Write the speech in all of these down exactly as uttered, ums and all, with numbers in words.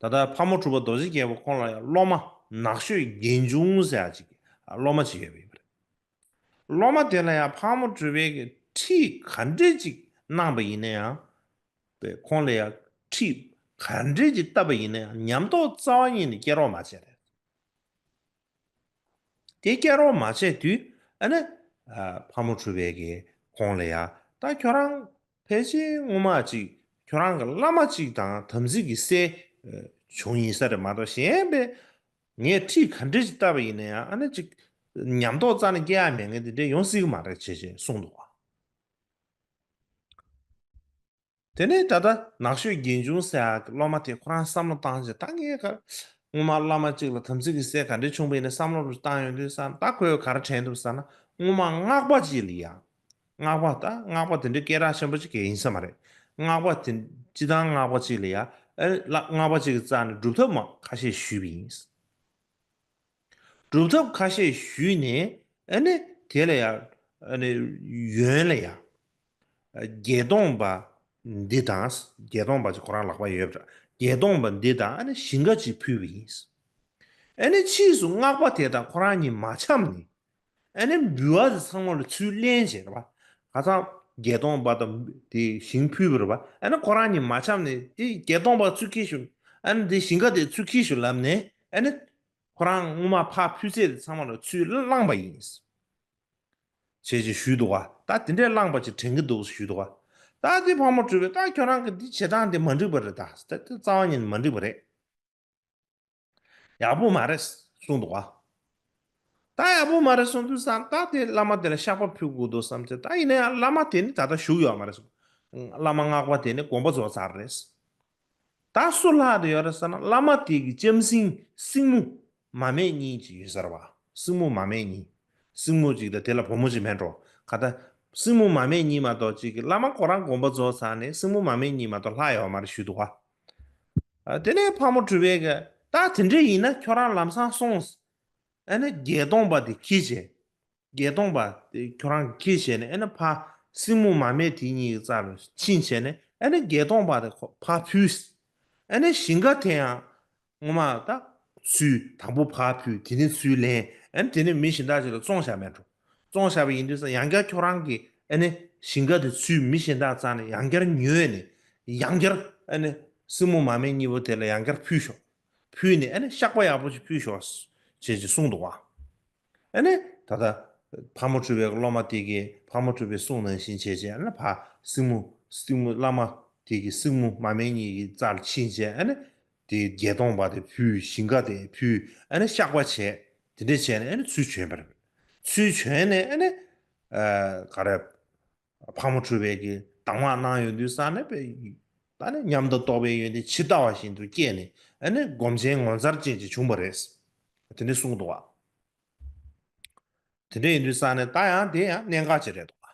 ད་ལྟ་ཕག་མོ་གྲུ་པ་རྡོ་རྗེ་རྒྱལ་པོ་ཁོང་ལ་ཡང་སློབ་མ་ནག་ཤོད་རྒན་ཆུང་ཟེར་ཡ་ཅིག་སློབ་མ་ཅིག་ཡོད་པ་ཡིན་པ་རེད། སློབ་མ་དེ་ལ་ཡང་ཕག་མོ་གྲུ་པས་ཀྱི་ཁྲིད་ག་འདྲས་ཅིག་གནང་པ་ཡིན་ན་ཡང་། པས་ཁོང་ལ་ཡང་ཁྲིད་ག་འདྲས་ཅིག་བཏབ་པ་ཡིན་ན་ཡང་ཉམས་རྟོགས་རྩ་བ་ཉིད་ནས་སྐྱེ་རོགས་མ་བྱས་རེད། དེ་སྐྱེ་རོགས་མ་བྱས་དུས་ཨ་ནི་ཕག་མོ་གྲུ་པས་ཀྱི་ཁོང་ལ་ཡང་ད་ཁྱོད་རང་ཕལ་ཆེར་སྔོན་མ་ཅིག་ཁྱོད་རང་གི་བླ་མ་ཅིག་དང་དམ་ཚིག་གི་སྲས་བྱུང་ཡིན་ས་རེད་མ་གཏོགས་གཞན་པས་ངས་ཁྲིད་ག་འདྲས་ཅིག་བཏབ་པ་ཡིན་ན་ཡང་ཨ་ནི་ཅིག་ཉམས་རྟོགས་རྩ་ནས་སྐྱེ་ཡ་མེད་མཁན་དེ་འདྲས་ཡོང་སྲིད་ཀྱི་མ་རེད་ཅེས་ཅེས་གསུངས་འདུག་བ། དེ་ནས་ད་ལྟ་ནག་ཤོད་རྒན་ཆུང་ཟེར་ཡག་གི་སློབ་མ་དེ་ཁོ་རང་བསམ་བློ་བཏང་བྱས་ད་ངས་ག་སྔོན་མ་བླ་མ་གཅིག་ལ་དམ་ཚིག་གི་སྲས་ག་འདྲས་བྱུང་པ་ཡིན་ན་བསམ་བློ་རུ་བཏང་ཡོང་དུས་ས་ད་ཁོས་ག་རེ་དྲན་འདུག་ཟེར་ན་སྔོན་མ་སྔགས་པ་གཅིག་ལ་ཡ། སྔགས་པ་ད་སྔགས་པ་དེ་འདྲའི་སྐད་གྲགས་ཆེན་པོ་ཅིག་གས་ཡིན་ས་མ་རེད། སྔགས་པ་དེ་སྤྱི་བཏང་སྔགས་པ་གཅིག་ལ་ཡ་ཨེ་ལ་སྔགས་པ་གཅིག་གི་རྩ་ནས་སྒྲུབ་ཐབས་མ་ཁ་ཤས་ཞུས་པ་ཡིན། སྒྲུབ་ཐབས་ཁ་ཤས་ཞུས་ནས་ཨ་ནི་དེ་ལ་ཡང་ཨ་ནི་ཡོན་ལ་ཡང་བརྒྱད་སྟོང་པ་འདི་དང་བརྒྱད་སྟོང་པ་ཅིག་ཁོ་རང་ལག་པ་ཡོད་པ་འདྲ། བརྒྱད་སྟོང་པ་འདི་དང་ཨ་ནི་ཞིང་ཁ་ཅིག་ཕུལ་བ་ཡིན། ཨ་ནི་ཕྱིས་སུ་སྔགས་པ་དེ་དང་ཁོ་རང་གཉིས་མ་འཆམ་ནས་ཨ་ནི་འབུལ་བ་དེ་ཚང་མ་ལ་ཚུར་ལེན་བྱས་རེད་པ། ཁ་སང་བརྒྱད་སྟོང་པ་དང་དེ་ཞིང་ཕུལ་བ་རེད་པ། ཨ་ནི་ཁོ་རང་གཉིས་མ་འཆམ་ནས་དེ་བརྒྱད་སྟོང་པ་ཚུར་ཁྱེར་ཤོག་ཨ་ནི་དེ་ཞིང་ཁ་དེ་ཚུར་ཁྱེར་ཤོག་ལབ་ནས་ཨ་ནི། ཁོ་རང་སྔོན་མ་ཕར་ཕུལ་ཚད་དེ་ཚང་མ་ལ་ཚུར་བླངས་པ་ཡིན། བྱས་ཅེས་ཞུས་འདུག་ག་ད་དེ་འདྲའི་བླངས་པ་ཅིག་དྲན་གྱི་འདུག་ཞུས་འདུག་ག་ད་དེ་ཕག་མོ་གྲུ་པས་ད་ཁྱོད་རང་གི་འདི་བྱེད་སྟངས་དེ་མ་འགྲིག་པ་རེད། ད་ད་དེ་རྩ་བ་ཉིད་ནས་མ་འགྲིག་པ་རེད། ཡག་པོ་མ་རེད་གསུངས་འདུག་ག་ད་ཡག་པོ་མ་རེད་གསུངས་དུས་ཙང་ད་དེ་བླ་མ་དེ་ལ་བཤགས་པ་ཕུལ་དགོས་འདུག་བསམ་ཚེ་ད་ཡིན་ན་ཡང་བླ་མ་དེ་ནི་ད་ལྟ་བཞུགས་ཡོད་མ་རེད་གསུངས། བླ་མ་སྔགས་པ་དེ་ནི་དགོངས་པ་རྫོགས་ཚར་རེད། ད་སུ་ལྷག་བསྡད་ཡོད་རེད་ཟེར་ན་བླ་མ་དེ་གི་ལྕམ་སྲིང་སྲིང་མོ་མ་སྨད་གཉིས་ཅིག་ཡོད་ཟེར་བ། སྲིང་མོ་མ་སྨད་གཉིས། སྲིང་མོ་ཅིག་དང་དེ་ལ་བུ་མོ་ཅིག་མེད་འགྲོ། ག་ད་སྲིང་མོ་མ་སྨད་གཉིས་མ་གཏོགས་ཅིག་གི་བླ་མ་ཁོ་རང་དགོངས་པ་རྫོགས་ཚར་ནས་སྲིང་མོ་མ་སྨད་གཉིས་མ་གཏོགས་ལྷག་ཡོད་མ་རེད་ཞུས་འདུག་ག་ཨ་དེ་ནས་ཕག་མོ་གྲུ་པས་གི་ད་དེ་འདྲ་ཡིན་ན་ཁྱོད་རང་ལམ་སང་སོང་། ཨ་ནི་བརྒྱད་སྟོང་པ་དེ་ཁྱེར་བྱས། བརྒྱད་སྟོང་པ་དེ་ཁྱོད་རང་གིས་ཁྱེར་བྱས་ནས་ཨ་ནི་ཕ་སྲིང་མོ་མ་སྨད་དེ་གཉིས་ཀྱི་རྩ་ལ་ཕྱིན་བྱས་ནས་ཨ་ནི་བརྒྱད་སྟོང་པ་དེ་ཁོ་ཕར་ཕུལ། ཨ་ནི་ཞིང་ཁ་དེ་ཡང་སྔོན་མ་ད་ཚུར་དང་པོ་ཕར་ཕུལ་དེ་ནས་ཚུར་ལེན་ཨ་ནི་དེ་ནས་མི་གཞན་དག་ཅིག་ལ་བཙོང་བཞག་མེད་འགྲོ། བཙོང་བཞག་པ་ཡིན་དུས་ཙང་ཡང་བསྐྱར་ཁྱོད་རང་གིས་ཨ་ནི་ཞིང་ཁ་དེ་ཚུར་མི་གཞན་དག་རྩ་ནས་ཡང་བསྐྱར་ཉོས་ནས་ཡང་བསྐྱར་ཨ་ནི་སྲིང་མོ་མ་སྨད་གཉིས་པོ་དེ་ལ་ཡང་བསྐྱར་ཕུལ་ཤོག་ཕུལ་ནས་ཨ་ནི་བཤགས་པ་ཡག་པོ་ཞིག་ཕུལ་ཤོག་ཅེས་ཅིག་གསུངས་འདུག་བ། ཨ་ནི་ད་ལྟ་ཕག་མོ་གྲུ་པའི་སློབ་མ་དེ་གིས་ཕག་མོ་གྲུ་པའི་གསུང་ནང་བཞིན་བྱས་བྱས་ཨ་ནི་ཕ་སྲིང་མོ་སྲིང་མོ་བླ་མ་དེ་གིས་སྲིང་མོ་མ་སྨད་གཉིས་ཀྱི་རྩ་ལ་ཕྱིན་བྱས་ཨ་ནི་དེ་བརྒྱད་སྟོང་པ་དེ་ཕུལ། ཞིང་ཁ་དེ་ཕུལ། ཨ་ནི་བཤགས་པ་བྱས། དེ་འདྲས་བྱས་ནས་ཨ་ནི་ཚུར་བྱོན་པ་རེད། ཚུར་བྱོན་ནས་ཨ་ནི་ཨ་ག་རེ་ཕག་མོ་གྲུ་པའི་གི་གདམས་ངག་གནང་ཡོང་དུས་ཙང་ནས་དཔེ་ད་ནི་ཉམས་དང་རྟོགས་པའི་ཡོན་ཏན་ཇི་ལྟ་བ་བཞིན་དུ་སྐྱེས་ནས་ཨ་ནི་སྒོམ་ཆེན་ངོ་མཚར་ཅན་ཅིག་བྱུང་བ་རེད། དེ་འདྲས་གསུངས་འདུག་བ། དེ་འདྲ་ཡིན་དུས་ཙང་ནས་ད་ཡང་དེ་ཡང་གནད་འགག་ཅིག་རེད་འདུག་ག་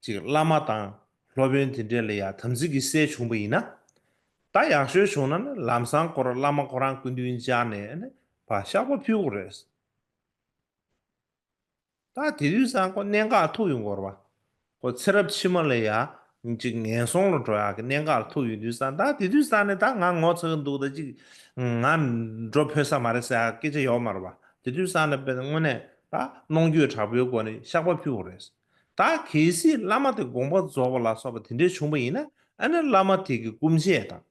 ཅིག་བླ་མ་དང་སློབ་དཔོན་དེ་འདྲ་ལ་ཡང་དམ་ཚིག་གི་སྲས་བྱུང་བ་ཡིན་ན། ད་ཡག་ཤོས་བྱུང་ན་ནི་ལམ་སང་ཁོ་རང་བླ་མ་ཁོ་རང་སྐུ་མདུན་བཅར་ནས་ནི་ཕར་བཤགས་པ་ཕུལ་དགོས་རེད། ད་དེ་དུས་ཙང་ཁོ་གནད་འགག་ཐུག་ཡོང་གི་རེད་བ། ཁོ་ཚེ་རབས་ཕྱི་མ་ལ་ཡང་ཅིག་ངན་སོང་ལ་འགྲོ་ཡག་གི་གནད་འགག་ལ་ཐུག་ཡོང་དུས་ཙང་ད་དེ་དུས་ཙང་ནས་ད་ང་ངོ་ཚ་གི་འདུག་ད་ཅིག་ང་འགྲོ་ཕོད་ས་མ་རེད་ཟེར་ཡག་སྐད་ཆ་ཡོད་མ་རེད་བ། དེ་དུས་ཙང་ནས་དཔེ་དངོས་གནས་ད་གནོང་འགྱོད་དྲག་པོའི་སྒོ་ནས་བཤགས་པ་ཕུལ་དགོས་རེད། ད་གལ་སྲིད་བླ་མ་དེ་དགོངས་པ་རྫོགས་པ་ལ་སོགས་པ་དེ་འདྲས་བྱུང་བ་ཡིན་ན་ཨ་ནི་བླ་མ་དེ་གི་སྐུ་མཆེད་དང་།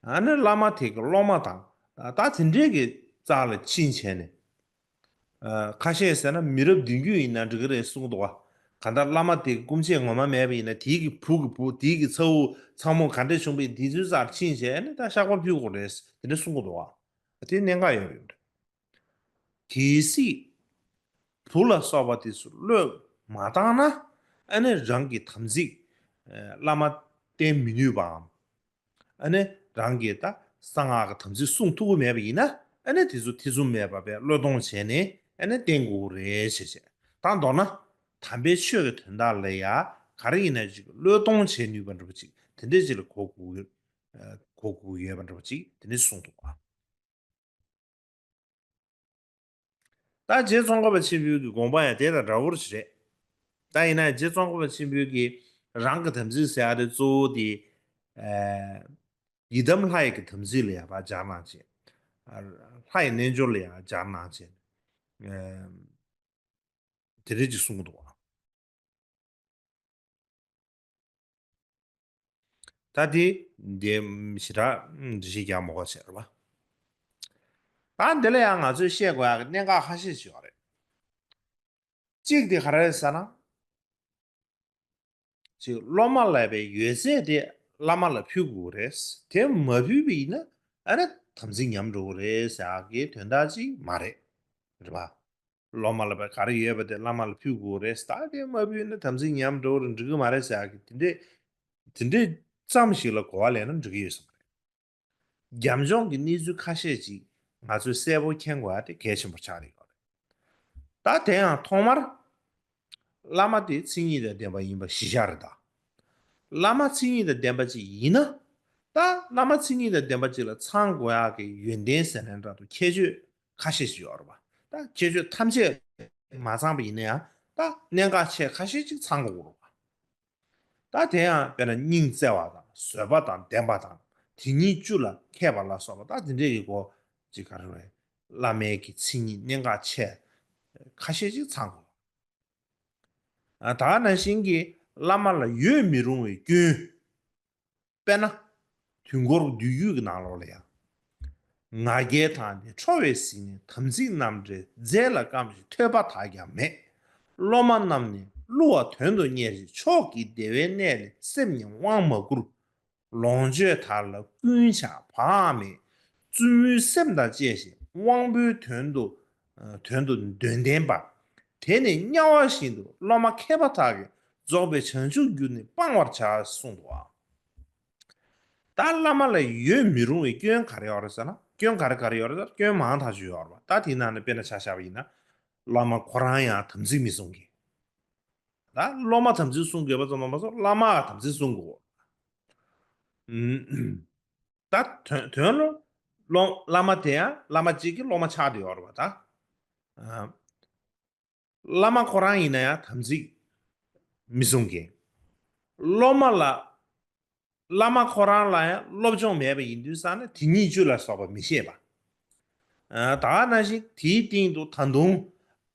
ཨ་ནི་བླ་མ་དེ་གི་སློབ་མ་དང་ད་དེ་འདྲས་ཀྱི་རྩ་ལ་ཕྱིན་བྱས་ནས། ཨ་ཁ་ཤས་ཟེར་ན་མི་རབས་བདུན་བརྒྱུད་ཡིན་ན་འགྲིག་གི་རེད་གསུངས་འདུག་བ། གང་ལྟར་བླ་མ་དེ་སྐུ་མཆེད་ངོ་མ་མེད་པ་ཡིན་ན་དེའི་གི་བུ་གི་བུ་དེའི་གི་ཚ་བོ་ཚ་མོ་ག་འདྲས་བྱུང་བ་ཡིན་དེ་ཚོའི་རྩར་ཕྱིན་བྱས་ནས་ད་བཤགས་པ་ཕུལ་དགོས་རེད་དེ་འདྲས་གསུངས་འདུག་བ། དེ་གནད་འགག་ཡོད་རེད། གལ་སྲིད་བུ་ལ་སོགས་པ་དེ་ཚོ་བློས་མ་བཏང་ན་ཨ་ནི་རང་གི་དམ་ཚིག་བླ་མ་བསྟེན་མི་ནུས་པའམ། ཨ་ནི་རང་གི་ད་གསང་སྔགས་ཀྱི་དམ་ཚིག་སྲུང་ཐུབ་ཀྱི་མེད་པ་ཡིན་ན་ཨ་ནི་དེ་ཚོ་ཐེ་ཚོམ་མེད་པ་བས་བློས་གཏོང་བྱས་ནས་ཨ་ནི་བསྟེན་དགོས་རེད་ཞེས་བཤད། ད་མདོར་ན་དམ་པའི་ཆོས་ཀྱི་དོན་དག་ལ་ཡ་ག་རེ་ཡིན་ན་ཅིག་བློས་གཏོང་བྱེད་ནུས་པ་འདྲ་པོ་ཅིག་དེ་འདྲས་ཅིག་ལ་གོ་དགོས་ཡོད། གོ་དགོས་ཡོད་པ་འདྲ་པོ་ཅིག་དེ་འདྲས་གསུངས་འདུག་ག་ད་རྗེ་ཙོང་ཁ་པ་ཆེན་པོའི་གི་དགོངས་པ་ཡང་དེ་དང་འདྲ་བོ་ཞིག་རེད། ད་ཡིན་ན་རྗེ་ཙོང་ཁ་པ་ཆེན་པོའི་གི་རང་གི་དམ་ཚིག་ཟེར་ཡ་དེ་གཙོ་བོ་དེ། ཨ་ ཡི་དམ་ལྷ་ཡི་གི་དམ་ཚིག་ལ་ཡང་ཕར་སྦྱར་གནང་བྱས། ལྷ་ཡི་རྣལ་འབྱོར་ལ་ཡང་སྦྱར་གནང་བྱས། དེ་འདྲ་ཅིག་གསུང་གི་འདུག་བ། ད་དེ་འདི་ཞེ་དྲག་འགྲེལ་བཤད་རྒྱག་མ་དགོས་བྱས་རེད་བ། ད་འདི་ལ་ཡང་ང་ཚོས་བཤད་དགོས་ཡག་གི་གནད་འགག་ཁ་ཤས་ཤིག་ཡོད་རེད། གཅིག་དེ་ག་རེ་རེད་ཟེར་ན། ཅིག་སློབ་མ་ལ་ཡོད་ཚད་དེ་བླ་མ་ལ་ཕུལ་དགོས་རེད། དེ་མ་ཕུལ་བ་ཡིན་ན་ཨ་ནི་དམ་ཚིག་ཉམས་འགྲོ་གི་རེད་ཟེར་ཡག་གི་དོན་དག་ཅིག་མ་རེད། རེད་བ། སློབ་མ་ལ་ག་རེ་ཡོད་པ་དེ་བླ་མ་ལ་ཕུལ་དགོས་རེད། ད་དེ་མ་ཕུལ་ན་དམ་ཚིག་ཉམས་འགྲོ་རུ་འགྲིག་གི་མ་རེད་ཟེར་ཡག་གི་དེ་འདྲས་དེ་འདྲས་ཙམ་ཞིག་ལ་གོ་བ་ལེན་ན་འགྲིག་གི་ཡོད་བསམ་གི་རེད། རྒྱབ་ལྗོངས་ཀྱི་གནས་ཚུལ་ཁ་ཤས་ཅིག་ང་ཚོས་གསལ་པོ་མཁྱེན་དགོས་ཡག་དེ་གལ་ཆེན་པོ་ཆགས་ཀྱི་ཡོད་རེད། ད་དེ་ཡང་ཐོག་མར་བླ་མ་དེ་མཚན་ཉིད་དང་ལྡན་པ་ཡིན་པ་གཞི་བཞག་རེད་ད། བླ་མ་མཚན་ཉིད་དང་ལྡན་པ་ཅིག་ཡིན་ན། ད་བླ་མ་མཚན་ཉིད་དང་ལྡན་པ་ཅིག་ལ་ཚང་དགོས་ཡག་གི་ཡོན་ཏན་ཟེར་ན་འདྲ་འདུག་ཁྱད་ཆོས་ཁ་ཤས་ཤིག་ཡོད་རེད་པ། ད་ཁྱད་ཆོས་ཐམས་ཅད་མ་ཚང་པ་ཡིན་ན་ཡང་ད་གནད་འགག་ཆེ་ཁ་ཤས་ཅིག་ཚང་དགོས་རེད་པ། ད་དེ་ཡང་དཔེར་ན་སྙིང་བརྩེ་བ་དང་བཟོད་པ་དང་ལྡན་པ་དང་དེ་ཉིད་བཅུ་ལ་མཁས་པ་ལ་སོགས་པ་ད་དེ་འདྲས་ཀྱི་སྒོ་ཅིག་ག་རེ་རེད། བླ་མའི་གི་མཚན་ཉིད་གནད་འགག་ཆེ་ཁ་ཤས་ཅིག་ཚང་དགོས། ཨ་ད་ག་ནང་བཞིན་གྱི་བླ་མ་ལ་ཡོད་མི་རུང་བའི་སྐྱོན། དཔེར་ན། དུས་འཁོར་བསྡུས་རྒྱུད་ཀྱི་ནང་ལོགས་ལ་ཡང་། ང་རྒྱལ་དང་ནི་ཁྲོ་བས་གཟིགས་ནས་དམ་ཚིག་རྣམ་བྲལ་རྫས་ལ་བརྐམ་ཞིང་ཐོས་པ་དག་ཀྱང་མེད། སློབ་མ་རྣམས་ནི་བསླུ་བ་དོན་དུ་གཉེར་ཞིང་མཆོག་གི་བདེ་བའི་གནས་ལས་སེམས་ཉིད་དབང་མ་བསྐུར། ལོངས་སྤྱོད་དག་ལ་ཀུན་བྱ་བའང་མེད། བཙུན་མོའི་སེམས་དང་བཅས་ཤིང་དབང་པོའི་དོན་དུ་དོན་དུ་འདོན་བསྟན་པ། དེ་ནི་དམྱལ་བ་བཞིན་དུ་སློབ་མ་མཁས་པ་དག་གིས་རྫོགས་པའི་བྱང་ཆུབ་རྒྱུ་ནི་སྤང་བར་བྱ་གསུངས་པ། ད་བླ་མ་ལ་ཡོད་མི་རུང་བའི་སྐྱོན་ག་རེ་ཡོད་རེད་ཟེར་ན། སྐྱོན་ག་རེ་ག་རེ་ཡོད་རེད་ཟེར་ན་སྐྱོན་མང་ཐག་ཆོད་ཡོད་རེད་པ། ད་དེའི་ནང་ནས་དཔེར་ན་ཆ་བཞག་པ་ཡིན་ན། བླ་མ་ཁོ་རང་ཡང་དམ་ཚིག་མི་སྲུང་མཁན། ད་སློབ་མ་དམ་ཚིག་སྲུང་དགོས་པ་ཙམ་མ་ཟད་བླ་མ་དམ་ཚིག་སྲུང་དགོས། ཨུམ། ད་དོན་དོན་ལ་སློབ་བླ་མ་དེ་ཡང་བླ་མ་གཅིག་གི་སློབ་མ་ཆགས་བསྡད་ཡོད་རེད་པ་ད། ཨ། བླ་མ་ཁོ་རང་ཡིན་ན་ཡང་དམ་ཚིག་མི་སྲུང་མཁན། སློབ་མ་ལ། བླ་མ་ཁོ་རང་ལ་ཡང་སློབ་སྦྱོང་མེད་པ་ཡིན་དུས་ཙང་ནས་དེ་ཉིད་བཅུ་ལ་སོགས་པ་མི་ཤེས་པ། ཨ། ད་ག་ནང་བཞིན་དེའི་སྟེང་དུ་ད་དུང་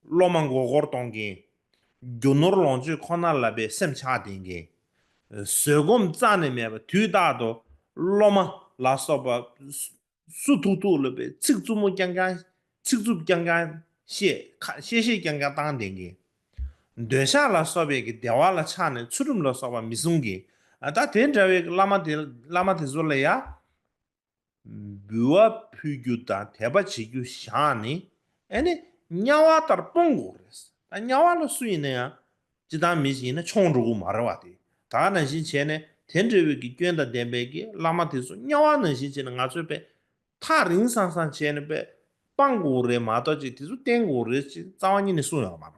སློབ་མ་མགོ་སྐོར་གཏོང་མཁན། རྒྱུ་ནོར་ལོངས་སྤྱོད་ཁོ་ན་ལ་པའི་སེམས་ཆགས་བསྡད་མཁན། བཟོད་སྒོམ་རྩ་ནས་མེད་པ་དུས་རྟག་ཏུ་སློབ་མ་ལ་སོགས་པ་སུ་ཐུག་ཐུག་ལ་པའི་ཚིག་རྩུབ་མོ་རྐྱང་རྐྱང་། ཚིག་རྩུབ་རྐྱང་རྐྱང་བཤད། ཁ་བཤད་བཤད་རྐྱང་རྐྱང་བཏང་བསྡད་མཁན། འདོད་ཆགས་ལ་སོགས་པའི་གི་བདེ་བ་ལ་ཆགས་ནས་ཚུལ་ཁྲིམས་ལ་སོགས་པ་མི་སྲུང་མཁན། ཨ། ད་དེ་འདྲ་བའི་བླ་མ་དེ་བླ་མ་དེ་ཚོ་ལ་ཡ། འབུལ་བ་ཕུལ་རྒྱུ་དང་དད་པ་བྱེད་རྒྱུ་བཞག་ནས། ཨ་ནི་དམྱལ་བ་ལྟར་སྤོང་དགོས་རེད། ད་དམྱལ་བ་ལ་སུ་ཡིན་ན་ཡང་། སྤྱིར་བཏང་མི་ཞིག་ཡིན་ན་མཆོང་འགྲོ་གི་མ་རེད་པ་དེ། ད་ག་ནང་བཞིན་བྱས་ནས་དེ་འདྲ་བའི་གི་སྐྱོན་དང་ལྡན་པའི་གི་བླ་མ་དེ་ཚོ་དམྱལ་བ་ནང་བཞིན་བྱས་ནས་ང་ཚོས་པས་ཐག་རིང་སང་སང་བྱས་ནས་པས་སྤང་དགོས་རེད་མ་གཏོགས་ཅིག་དེ་ཚོ་བསྟེན་དགོས་རེད་ཅེས་རྩ་བ་ཉིད་ནས་གསུངས་ཡོད་མ་རེད།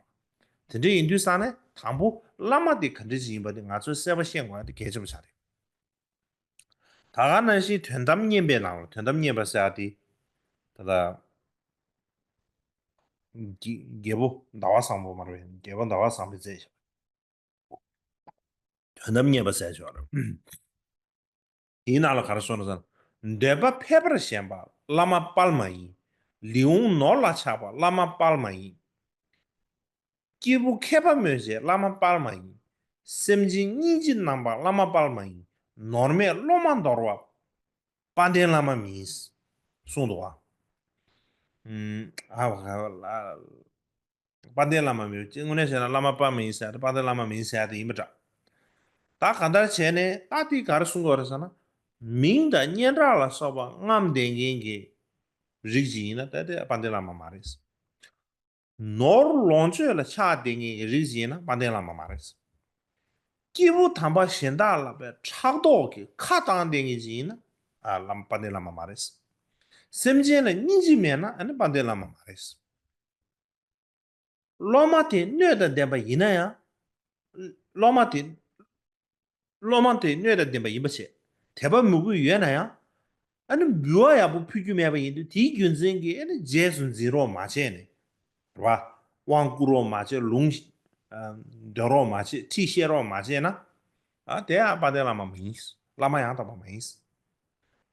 དེ་འདྲ་ཡིན་དུས་ཙང་ནས་དང་པོ་བླ་མ་དེ་ག་འདྲ་ཞིག་ཡིན་པ་དེ་ང་ཚོས་གསལ་པོ་ཤེས་དགོས་ཡ་དེ་གལ་ཆེན་པོ་ཆགས་རེད། ད་ག་ནང་བཞིན་དོན་དམ་བསྙེན་པའི་ནང་ལ་དོན་དམ་བསྙེན་པ་ཟེར་ཡ་དེ། ད་ལྟ། རྒྱལ་རྒྱལ་པོ་ཟླ་བ་བཟང་པོ་མ་རེད། རྒྱལ་པོ་ཟླ་བ་བཟང་པོས་མཛད་བཞག་དོན་དམ་བསྙེན་པ་ཟེར་ཆོག་རེད། དེའི་ནང་ལ་ག་རེ་གསུངས་རེད་ཟེར་ན། འདོད་པ་ཕལ་པར་ཞེན་པ་བླ་མ་དཔལ་མ་ཡིན། ལུས་འོང་ནོར་ལ་ཆགས་པ་བླ་མ་དཔལ་མ་ཡིན། སྐྱེས་བུ་མཁས་པ་སྨོད་བྱེད་བླ་མ་དཔལ་མ་ཡིན། སེམས་ཅན་སྙིང་རྗེ་རྣམ་པ་བླ་མ་དཔལ་མ་ཡིན། ནོར་མེད་སློབ་མ་འདོར་བ་དཔལ་ལྡན་བླ་མ་མིན། གསུངས་འདུག་བ། ཨ། དཔལ་ལྡན་བླ་མ་མིན། དངོས་གནས་བྱས་ན་བླ་མ་དཔལ་མ་ཡིན་ཟེར་ཡ་དེ་དཔལ་ལྡན་བླ་མ་མིན་ཟེར་ཡ་དེ་ཡིན་པ་འདྲ། ད་གང་ལྟར་བྱས་ནས་ད་དེ་ག་རེ་གསུང་གི་ཡོད་རེད་ཟེར་ན། མིང་དང་སྙན་གྲགས་ལ་སོགས་པ་རྔམ་ལྡན་མཁན་གྱི་རིགས་ཅིག་ཡིན་ན་ད་དེ་དཔལ་ལྡན་བླ་མ་མ་རེད། ནོར་ལོངས་སྤྱོད་ལ་ཆགས་བསྡད་མཁན་གྱི་རིགས་ཅིག་ཡིན་ན་དཔལ་ལྡན་བླ་མ་མ་རེད། སྐྱེས་བུ་དམ་པ་གཞན་དག་ལ་པའི་ཕྲག་དོག་གིས་ཁ་བཏང་བསྡད་མཁན་ཅིག་ཡིན་ན། ཨ། བླ་མ་དཔལ་ལྡན་བླ་མ་མ་རེད། སེམས་ཅན་ལ་སྙིང་རྗེ་མེད་ན་ཨ་ནི་དཔལ་ལྡན་བླ་མ་མ་རེད། སློབ་མ་དེ་སྣོད་དང་ལྡན་པ་ཡིན་ན་ཡང་། སློབ་མ་དེ། སློབ་མ་དེ་སྣོད་དང་ལྡན་པ་ཡིན་པ་བྱས། དད་པ་མོས་གུས་ཡོད་ན་ཡང་། ཨ་ནི་འབུལ་བ་ཡག་པོ་ཕུལ་རྒྱུ་མེད་པ་ཡིན་དུས་དེའི་རྒྱུ་མཚན་གྱིས་ཨ་ནི་རྗེས་སུ་འཛིན་རོགས་མ་བྱས་ནས། རེད་བ། དབང་བསྐུར་རོགས་མ་བྱས། ལུང་། ཨ། འདོན་རོགས་མ་བྱས། ཁྲིད་བཤད་རོགས་མ་བྱས་ན། ཨ། དེ་ཡང་དཔལ་ལྡན་བླ་མ་མ་ཡིན། བླ་མ་ཡང་དག་པ་མ་ཡིན།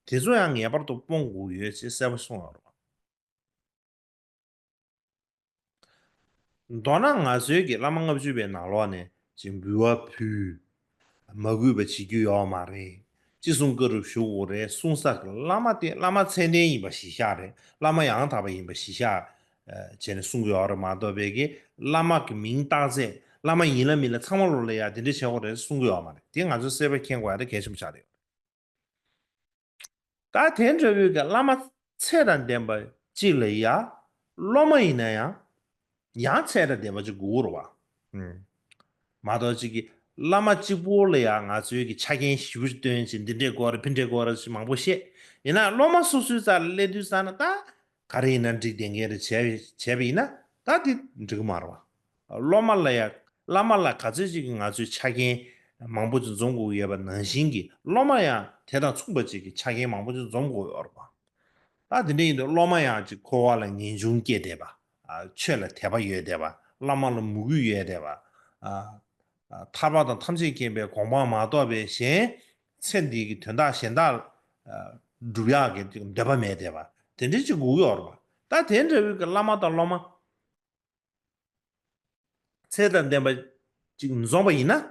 དེ་ཚོ་ཡང་ངེས་པར་དུ་སྤོང་དགོས་ཡོད་ཅེས་གསལ་པོ་གསུངས་ཡོད་རེད། མདོར་ན་ང་ཚོའི་གི་བླ་མ་ལྔ་བཅུ་པའི་ནང་ལོགས་ནས་ཅིག་འབུལ་བ་ཕུལ། མ་གུས་པ་བྱེད་རྒྱུ་ཡོད་མ་རེད། ཅི་གསུང་བཀའ་སྒྲུབ་ཞུ་དགོས་རེད་གསུང་ས་གི་བླ་མ་དེ་བླ་མ་མཚན་ལྡན་ཡིན་པ་གཞི་བཞག་རེད། བླ་མ་ཡང་དག་པ་ཡིན་པ་གཞི་བཞག་བྱས་ནས་གསུང་གི་ཡོད་རེད་མ་གཏོགས་པའི་གི་བླ་མ་གི་མིང་བཏགས་ཚད་བླ་མ་ཡིན་ལ་མིན་ལ་ཚང་མ་ལོ་ལ་ཡ་དེ་འདྲ་བྱེད་དགོས་རེད་གསུང་གི་ཡོད་མ་རེད། དེ་ང་ཚོས་གསལ་པོ་མཁྱེན་དགོས་ཡ་དེ་གལ་ཆེན་པོ་ཆགས་རེད། ད་དེ་འདྲ་བོའི་གི་བླ་མ་ཚད་དང་ལྡན་པ་གཅིག་ལ་ཡ། སློབ་མ་ཡིན་ན་ཡང་། ཡང་ཚད་དང་ལྡན་པ་གཅིག་དགོས་རེད་བ། ཨུམ། མ་གཏོགས་གཅིག་གི་བླ་མ་གཅིག་པོ་ལ་ཡ་ང་ཚོའི་གི་ཆ་རྐྱེན་ཞིབ་པོ་སྟོན་ཅིག་འདི་འདྲས་དགོས་རེད་ཕི་འདྲས་དགོས་རེད་ཅིག་མང་པོ་བཤད། ཡིན་ན་སློབ་མ་སོ་སོའི་རྩ་ལ་སླེབས་དུས་ཙ་ན་ད། ག་རེ་ཡིན་ན་འགྲིག་བསྡད་མཁན་རེད་བྱས་བྱས་པ་ཡིན་ན་ད་དེ་འགྲིག་གི་མ་རེད་བ། སློབ་མ་ལ་ཡང་བླ་མ་ལ་ག་ཚོད་ཅིག་གི་ང་ཚོའི་ཆ་རྐྱེན་མང་པོ་ཅིག་འཛོམས་དགོས་ཀྱི་ཡོད་པ་ནང་བཞིན་གྱི་སློབ་མ་ཡང་དེ་དང་མཚུངས་པ་ཅིག་གི་ཆ་རྐྱེན་མང་པོ་ཅིག་འཛོམས་དགོས་ཡོད་རེད་བ། ད་དེ་འདྲ་ཡིན་དུས་སློབ་མ་ཡང་ཅིག་འཁོར་བ་ལ་ངེས་འབྱུང་སྐྱེས་བསྡད་པ། ཆོས་ལ་དད་པ་ཡོད་བསྡད་པ། བླ་མ་ལ་མོས་གུས་ཡོད་བསྡད་པ། ཐར་པ་དང་ཐམས་ཅད་མཁྱེན་པའི་གོ་འཕང་མ་གཏོགས་པའི་གཞན་ཚེ་འདི་གི་དོན་དག་གཞན་དག་སྒྲུབ་ཡག་གི་འདོད་པ་མེད་བསྡད་པ་དེ་འདྲ་ཅིག་དགོས་ཀྱི་ཡོད་རེད་པ། ད་དེ་འདྲ་བོའི་གི་བླ་མ་དང་སློབ་མ་ཚད་དང་ལྡན་པ་ཅིག་འཛོམས་པ་ཡིན་ན།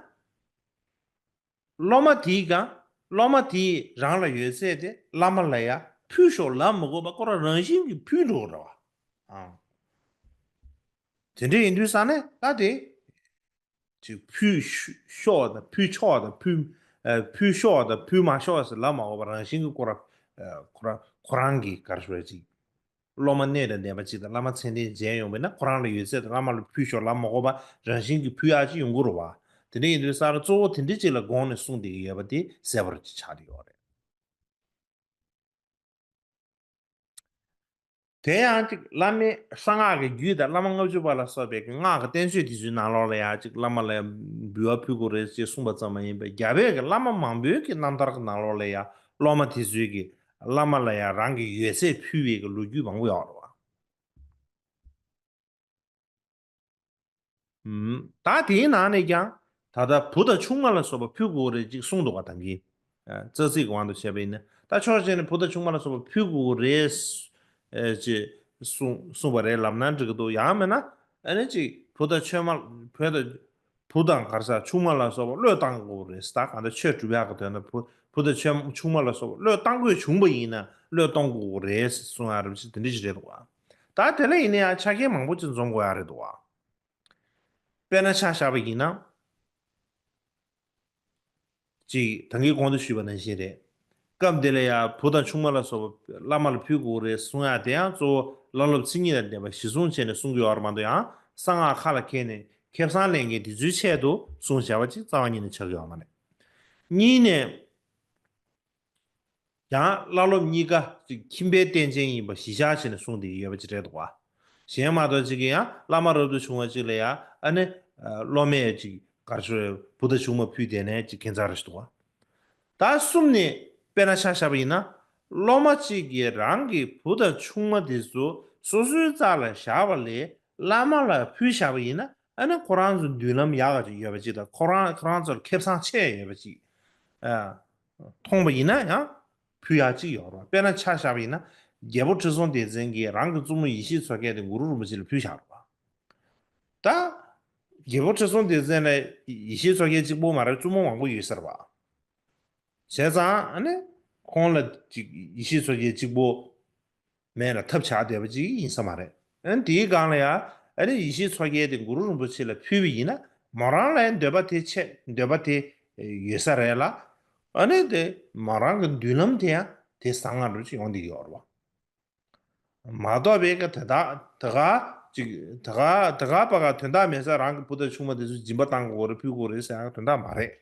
སློབ་མ་དེའི་གང་སློབ་མ་དེས་རང་ལ་ཡོད་ཚད་དེ་བླ་མ་ལ་ཡ་ཕུལ་ཤོག་ལབ་མི་དགོས་པ་ཁོ་རང་རང་བཞིན་གྱིས་ཕུལ་འགྲོ་གི་རེད་བ། དེ་འདྲ་ཡིན་དུས་ཙ་ནས་ད་དེ། ཅིག་ཕུལ་ཤོག་དང་ཕུལ་ཆོག་དང་ཕུལ་ཨ་ཕུལ་ཤོག་དང་ཕུལ་མ་ཤོག་ཟེར་ལབ་མ་དགོས་པ་རང་བཞིན་གྱི་ཁོ་རང་ཨ་ཁོ་རང་ཁོ་རང་གི་ག་རེ་ཞུ་དགོས་རེད་ཅིག་སློབ་མ་གནས་དང་ལྡན་པ་ཅིག་དང་བླ་མ་མཚན་ལྡན་མཇལ་ཡོང་བས་ན་ཁོ་རང་ལ་ཡོད་ཚད་དང་བླ་མ་ལ་ཕུལ་ཤོག་ལབ་མ་དགོས་པ་རང་བཞིན་གྱི་ཕུལ་ཡག་ཅིག་ཡོང་གི་རེད་བ། དེ་འདྲ་ཡིན་དུས་ཙ་ན་གཙོ་བོ་དེ་འདྲ་ཅིག་ལ་དགོངས་ནས་གསུངས་བསྡད་ཀྱི་ཡོད་པ་དེ་གསལ་པོ་ཅིག་ཆགས་བསྡད་ཡོད་རེད། དེ་ཡང་ཅིག་བླ་མའི་གསང་སྔགས་ཀྱི་རྒྱུད་དང་བླ་མ་ལྔ་བཅུ་པ་ལ་སོགས་པའི་གི་སྔགས་ཀྱི་བསྟན་བཅོས་དེ་ཚོའི་ནང་ལོགས་ལ་ཡང་ཅིག་བླ་མ་ལ་འབུལ་བ་ཕུལ་དགོས་རེད་ཅེས་གསུངས་པ་ཙམ་མ་ཡིན་པར་རྒྱ་བོད་ཀྱི་བླ་མ་མང་པོའི་གི་རྣམ་ཐར་གྱི་ནང་ལོགས་ལ་ཡང་སློབ་མ་དེ་ཚོའི་གི་བླ་མ་ལ་ཡང་རང་གི་ཡོད་ཚད་ཕུལ་བའི་གི་ལོ་རྒྱུས་མང་པོ་ཡོད་རེད་བ། ད་དེའི་ནང་ནས་ཀྱང་ད་ལྟ་བུ་དང་ཆུང་མ་ལ་སོགས་པ་ཕུལ་དགོས་རེད་ཅིག་གསུངས་འདུག་ག་ད་གིན་རྩ་ཚིག་གི་དབང་དུ་བྱས་པ་ཡིན་ན་ད་ཕྱོགས་གཅིག་ནས་བུ་དང་ཆུང་མ་ལ་སོགས་པ་ཕུལ་དགོས་རེད་ཅེས་གསུངས་གསུངས་པ་རེད་ལབ་ན་འགྲིག་གི་འདུག་ཡང་མིན་ན་ཨ་ནི་ཅིག་བུ་དང་ཆུང་མ་བུ་དང་བུ་དང་ག་རེ་ཟེར་ཆུང་མ་ལ་སོགས་པ་བློས་བཏང་དགོས་རེད་ད་གང་ལྟར་ཆོས་སྒྲུབ་ཡག་གི་དོན་དུ་བུ་བུ་དང་ཆུང་མ་ལ་སོགས་པ་བློས་བཏང་དགོས་བྱུང་པ་ཡིན་ན་བློས་གཏོང་དགོས་རེད་གསུང་ཡག་རེད་ཅེས་དེ་འདྲ་ཞིག་རེད་འདུག་ག་ད་དེ་ལ་ཡིན་ན་ཡང་ཆ་རྐྱེན་མང་པོ་ཅིག་འཛོམས་དགོས་ཡག་རེད་འདུག་ག་དཔེར་ན་ཆ་བཞག་པ་ཡིན་ན། ཅིག་ད་གིན་གོང་དུ་ཞུས་པ་ནང་བཞིན་རེད། སྐབས་འདི་ལ་ཡང་བུ་དང་ཆུང་མ་ལ་སོགས་པ་བླ་མ་ལ་ཕུལ་དགོས་རེད་གསུང་ཡག་དེ་ཡང་གཙོ་བོ་བླ་སློབ་མཚན་ཉིད་དང་ལྡན་པ་གཞི་བཟུང་བྱས་ནས་གསུང་གི་ཡོད་རེད་མ་གཏོགས་ཡང་གསང་སྔགས་ཁ་ལ་འཁྱེར་ནས་ཁེ་བཟང་ལེན་མཁན་དེ་ཚོའི་ཆེད་དུ་གསུངས་བྱས་པ་ཅིག་རྩ་བ་ཉིད་ནས་ཆགས་ཀྱི་ཡོད་མ་རེད། གཉིས་ནས། ཡང་བླ་སློབ་གཉིས་ཀ་ཅིག་ཁྱིམ་པའི་རྟེན་ཅན་ཡིན་པ་གཞི་བཞག་བྱས་ནས་གསུངས་བསྡད་ཀྱི་ཡོད་པ་ཅིག་རེད་འདུག་བ། གཞན་མ་གཏོགས་ཅིག་གིས་ཡང་བླ་མ་རབ་ཏུ་བྱུང་བ་ཅིག་ལ་ཡང་ཨ་ནི་སློབ་མས་ཅིག་ག་རེ་ཞུ་རེད་བུ་དང་ཆུང་མ་ཕུལ་བསྡད་ནས་ཅིག་ཁྱད་མཚར་རེ་ཞིག་འདུག་བ། ད་གསུམ་ནས་དཔེར་ན་ཆ་བཞག་པ་ཡིན་ན་སློབ་མ་གཅིག་གིས་རང་གི་བུ་དང་ཆུང་མ་དེ་ཚོ་སོ་སོའི་རྩ་ལ་བཞག་པ་ལས་བླ་མ་ལ་ཕུལ་བཞག་པ་ཡིན་ན་ཨ་ནི་ཁོ་རང་ཚོ་མདུན་ལམ་ཡག་ག་ཅིག་ཡོད་པ་ཅིག་དང་ཁོ་རང་ཁོ་རང་ཚོར་ཁེ་བཟང་ཆེ་ཡོད་པ་ཅིག་མཐོང་བ་ཡིན་ན་ཡང་ཕུལ་ཡག་གཅིག་ཡོད་རེད། དཔེར་ན་ཆ་བཞག་པ་ཡིན་ན་རྒྱལ་པོ་ཁྲི་སྲོང་ལྡེ་བཙན་གྱིས་རང་གི་བཙུན་མོ་ཡེ་ཤེས་མཚོ་རྒྱལ་དེ་གུ་རུ་རིན་པོ་ཆེ་ལ་ཕུལ་བཞག་རེད་པ། ད་རྒྱལ་པོ་ཁྲི་སྲོང་ལྡེ་བཙན་ལ་ཡེ་ཤེས་མཚོ་རྒྱལ་གཅིག་པོ་མ་རེད་བཙུན་མོ་མང་པོ་ཡོད་ས་རེད་པ། བྱས་ཙང་ཨ་ནི་ཁོང་ལ་ཅིག་ཡེ་ཤེས་མཚོ་རྒྱལ་གཅིག་པོ། མེད་ལ་ཐབས་ཆག་བསྡད་པ་ཅིག་ཡིན་ས་མ་རེད། ཨ་ནི་དེའི་སྒང་ལ་ཡང་ཨ་ནི་ཡེ་ཤེས་མཚོ་རྒྱལ་དེ་གུ་རུ་རིན་པོ་ཆེ་ལ་ཕུལ་བ་ཡིན་ན་མོ་རང་ལ་ཡང་འདོད་པ་དེ་ཆེ་འདོད་པ་དེ་ཡོད་ས་རེད་ལ། ཨ་ནི་དེ་མོ་རང་གི་མདུན་ལམ་དེ་ཡང་དེ་བཟང་ང་རུ་ཅིག་ཡོང་བསྡད་ཀྱི་ཡོད་རེད་བ། མ་གཏོགས་པའི་ག་དེ་དག་དེ་ག་ཅིག་དེ་ག་དེ་ག་པ་ག་དོན་དག་མེད་ས་རང་གི་བུ་དང་ཆུང་མ་དེ་ཚོ་སྦྱིན་པ་བཏང་དགོས་རེད་ཕུལ་དགོས་རེད་ཟེར་ཡང་དོན་དག་མ་རེད།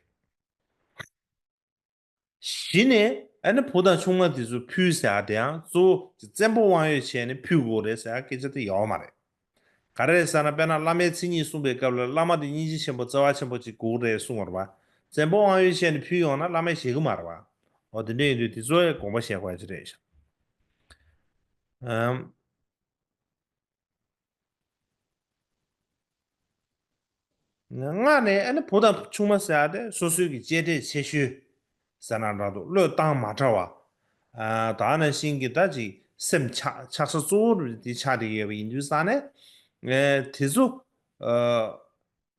གཞི་ནས་ཨ་ནི་བུ་དང་ཆུང་མ་དེ་ཚོ་ཕུལ་ཟེར་ཡ་དེ་ཡང་གཙོ་བོ་བཙན་པོ་དབང་ཡོད་བྱས་ནས་ཕུལ་དགོས་རེད་ཟེར་ཡ་སྐད་ཆ་དེ་ཡོད་མ་རེད། ག་རེ་རེད་ཟེར་ན་དཔེར་ན་བླ་མའི་མཚན་ཉིད་གསུངས་པའི་སྐབས་ལ་བླ་མ་དེ་སྙིང་རྗེ་ཆེན་པོ་བརྩེ་བ་ཆེན་པོ་ཅིག་དགོས་རེད་གསུངས་པ་རེད་བ། བཙན་པོ་དབང་ཡོད་བྱས་ནས་ཕུལ་ཡོང་ན་བླ་མས་བཞེས་ཀྱི་མ་རེད་བ། འོ་དེ་འདྲ་ཡིན་དུས་དེ་ཚོ་ཡང་དགོངས་པ་བཞེས་དགོས་ཡ་ཅིག་རེད་ཤག་ཨམ། སྔར་ནས་ཨ་ནི་བུ་དང་ཆུང་མ་ཟེར་ཡ་དེ་སོ་སོའི་གི་གཅེས་སྤྲས་ཆེ་ཤོས་ཟེར་ན་འདྲ་འདུག་བློས་བཏང་མ་བྲལ་བ། ཨ་ད་ནང་བཞིན་གྱི་ད་ཅིག་སེམས་ཆགས་ཆགས་ས་གཙོ་བོ་དེ་ཆགས་བསྡད་ཡོད་པ་ཡིན་དུས་ཙང་ནས། ཨེ་དེ་ཚོ་ཨ་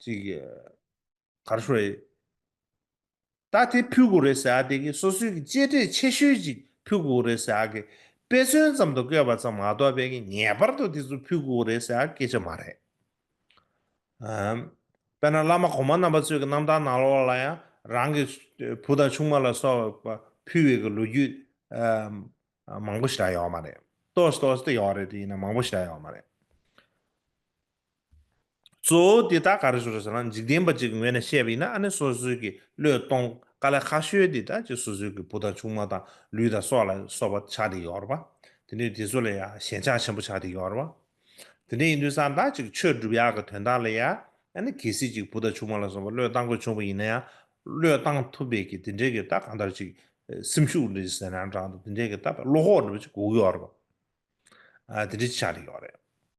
ཅིག་ག་རེ་ཞུ་དགོས་རེད། ད་དེ་ཕུལ་དགོས་རེད་ཟེར་ཡ་དེ་གི་སོ་སོའི་གི་གཅེས་སྤྲས་ཆེ་ཤོས་ཅིག་ཕུལ་དགོས་རེད་ཟེར་ཡ་གི་དཔེ་མཚོན་ཙམ་དུ་བཀོད་པ་ཙམ་མ་གཏོགས་པའི་གི་ངེས་པར་དུ་དེ་ཚོ་ཕུལ་དགོས་རེད་ཟེར་ཡ་སྐད་ཆ་མ་རེད། ཨམ། དཔེར་ན་བླ་མ་གོང་མ་རྣམ་པ་ཚོའི་གི་རྣམ་ཐར་ནང་ལོགས་ལ་ཡང་རང་གི་བུ་དང་ཆུང་མ་ལ་སོགས་པ་ཕུལ་བའི་གི་ལོ་རྒྱུས་ཨམ་མང་པོ་ཞིག་ཡོད་མ་རེད། ཏོག་ཙམ་ཏོག་ཙམ་དེ་ཡོད་རེད། དེ་ཡིན་ན་མང་པོ་ཞིག་ཡོད་མ་རེད། གཙོ་བོ་དེ་ད་ག་རེ་ཞུ་རེད་ཟེར་ན། འཇིག་རྟེན་པ་གཅིག་གི་ངོས་ནས་བཤད་པ་ཡིན་ན། ཨ་ནི་སོ་སོའི་གི་བློས་གཏོང་དཀའ་ལས་ཁག་ཤོས་དེ་ད་ཅིག་སོ་སོའི་གི་བུ་དང་ཆུང་མ་དང་ལུས་དང་སྲོག་ལ་སོགས་པ་ཆགས་བསྡད་ཡོད་རེད་པ། དེ་ནས་དེ་ཚོ་ལ་ཡང་ཞེན་ཆགས་ཆེན་པོ་ཆགས་བསྡད་ཡོད་རེད་པ། དེ་འདྲ་ཡིན་དུས་ཙང་ད་ཅིག་ཆོས་སྒྲུབ་ཡག་གི་དོན་དག་ལ་ཡང་ཨ་ནི་གལ་སྲིད་ཅིག་བུ་དང་ཆུང་མ་ལ་སོགས་པ་བློས་བཏང་དགོས་བྱུང་བ་ཡིན་ན་ཡང་། བློས་བཏང་ཐུབ་པའི་གི་དེ་འདྲའི་གི་ད་གང་ལྟར་ཅིག་སེམས་ཤུགས་འདྲ་ཟེར་ན་འདྲ་འདུག་དེ་འདྲའི་གི་ད་བློ་ཁོག་འདྲ་པོ་ཅིག་དགོས་ཀྱི་ཡོད་རེད་པ། ཨ་དེ་འདྲ་ཅིག་ཆགས་བསྡད་ཡོད་རེད།